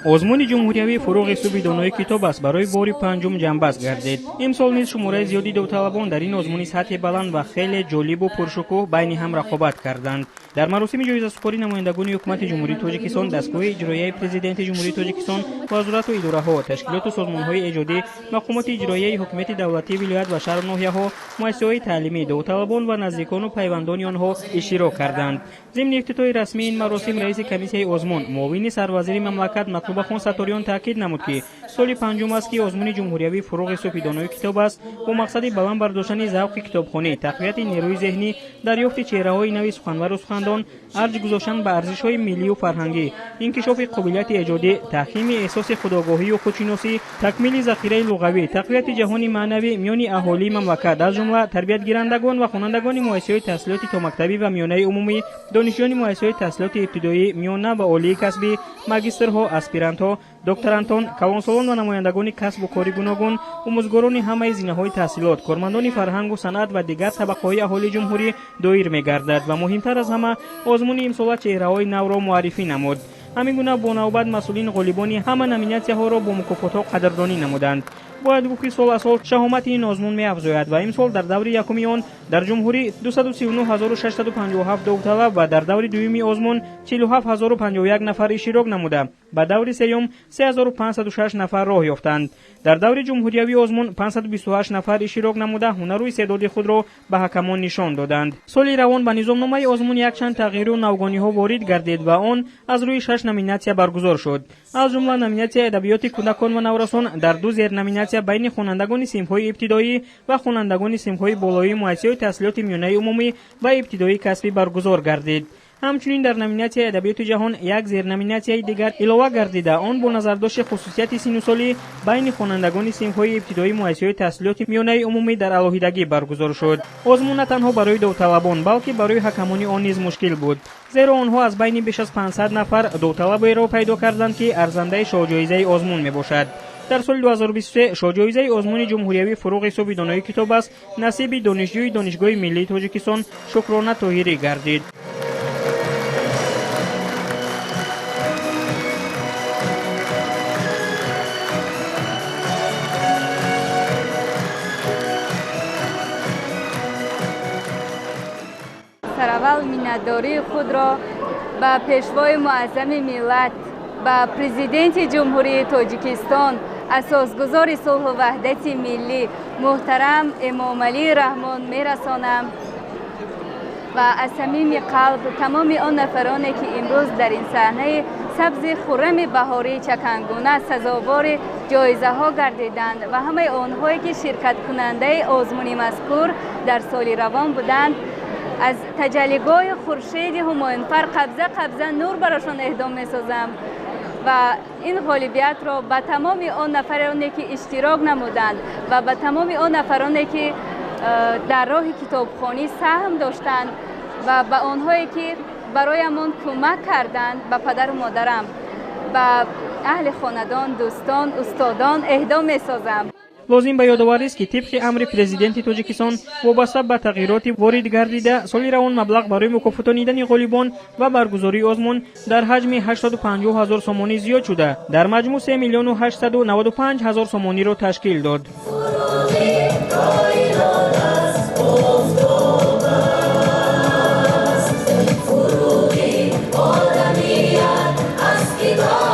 Озмуни ҷумҳуриявии «Фурӯғи субҳи донои китоб аст» барои бори панҷум ҷамъбаст гардид. Имсол низ шумораи зиёди довталабон дар ин озмуни сатҳи баланд ва хеле ҷолибу пуршукӯҳ байни ҳам рақобат карданд. Дар маросими ҷоизасупорӣ намояндагони Ҳукумати Ҷумҳурии Тоҷикистон, дастгоҳи иҷроияи Президенти Ҷумҳурии Тоҷикистон, вазорату идораҳо, ташкилоту созмонҳои эҷодӣ, мақомоти иҷроияи ҳокимияти давлатии вилоят ва шаҳру ноҳияҳо, муассисаҳои таълимӣ, довталабон ва наздикону пайвандони онҳо иштирок карданд. Зимни ифтитоҳи расмии ин маросим раиси комиссияи озмун, муовини сарвазири мамлакат Матлубахон Сатториён таъкид намуд, ки соли панҷум аст, ки озмуни ҷумҳуриявии «Фурӯғи субҳи донои китоб аст» бо мақсади баланд бардоштани завқи китобхонӣ, тақвияти нерӯи зеҳнӣ, дарёфти чеҳраҳои нави суханвару сухандон, арҷ гузоштан ба арзишҳои миллию фарҳангӣ, инкишофи қобилияти эҷодӣ, таҳкими эҳсоси худогоҳию худшиносӣ, такмили захираи луғавӣ, тақвияти ҷаҳони маънавӣ миёни аҳолии мамлакат, аз ҷумла тарбиятгирандагон ва хонандагони муассисаҳои таҳсилоти томактабӣ ва миёнаи умумӣ, донишҷӯёни муассисаҳои таҳсилоти ибтидоӣ, миёна ва олии касбӣ, магистрҳо, аспирантҳо, докторантон, калонсолон ва намояндагони касбу кори гуногун, омӯзгорони ҳамаи зинаҳои таҳсилот, кормандони фарҳангу санъат ва дигар табақаҳои аҳолии ҷумҳурӣ доир мегардад ва муҳимтар аз ҳама, озмуни имсола чеҳраҳои навро муаррифӣ намуд. Ҳамин гуна бо навбат масъулин ғолибони ҳама номинатсияҳоро бо мукофотҳо қадрдонӣ намуданд. Бояд гуфт, ки сол аз сол шаҳомати ин озмун меафзояд ва имсол дар даври якуми он дар ҷумҳурӣ 239 657 довталаб ва дар даври дуюми озмун 47 051 нафар иштирок намуда, ба даври сеюм 3506 нафар роҳ ёфтанд. Дар даври ҷумҳуриявии озмун 528 нафар иштирок намуда, ҳунару истеъдоди худро ба ҳакамон нишон доданд. Соли равон ба низомномаи озмун якчанд тағйиру навгониҳо ворид гардид ва он аз рӯи шаш номинатсия баргузор шуд. Аз ҷумла номинатсияи адабиёти кӯдакон ва наврасон дар ду зерноминатсия байни хонандагони синфҳои ибтидоӣ ва хонандагони синфҳои болоии муассисаҳои таҳсилоти миёнаи умумӣ ва ибтидоии касбӣ баргузор гардид. Ҳамчунин дар номинатсияи адабиёти ҷаҳон як зерноминатсияи дигар илова гардида, он бо назардошти хусусияти синну солӣ байни хонандагони синфҳои ибтидоии муассисаҳои таҳсилоти миёнаи умумӣ дар алоҳидагӣ баргузор шуд. Озмун на танҳо барои довталабон, балки барои ҳакамони он низ мушкил буд, зеро онҳо аз байни беш аз 500 нафар довталаберо пайдо карданд, ки арзандаи шоҳҷоизаи озмун мебошад. Дар соли 2023 шоҳҷоизаи озмуни ҷумҳуриявии «Фурӯғи субҳи донои китоб аст» насиби донишҷӯи Донишгоҳи миллии Тоҷикистон Шукрона Тоҳирӣ гардид. Сараввал миннатдории худро ба Пешвои Муаззами миллат, ба Президенти Ҷумҳурии Тоҷикистон, Асосгузори сулҳу ваҳдати миллӣ муҳтарам Эмомалӣ Раҳмон мерасонам ва аз самими қалб тамоми он нафароне, ки имрӯз дар ин саҳнаи сабзи хуррами баҳории чакангуна сазовори ҷоизаҳо гардиданд ва ҳамаи онҳое, ки ширкаткунандаи озмуни мазкур дар соли равон буданд, аз таҷаллигоҳи хуршеди ҳумоюнфар қабза қабза нур барошон эҳдо месозам ва ин ғолибиятро ба тамоми он нафароне, ки иштирок намуданд, ва ба тамоми он нафароне, ки дар роҳи китобхонӣ саҳм доштанд, ва ба онҳое, ки бароямон кӯмак карданд, ба падару модарам, ба аҳли хонадон, дӯстон, устодон эҳдо месозам. Лозим ба ёдоварист, ки тибқи амри Президенти Тоҷикистон вобаста ба тағйироти ворид гардида, соли равон маблағ барои мукофотонидани ғолибон ва баргузории озмун дар ҳаҷми 850 ҳазор сомонӣ зиёд шуда, дар маҷмӯъ 3 миллиону 895 ҳазор сомониро ташкил дод. Фурӯғи одамият аз китоб.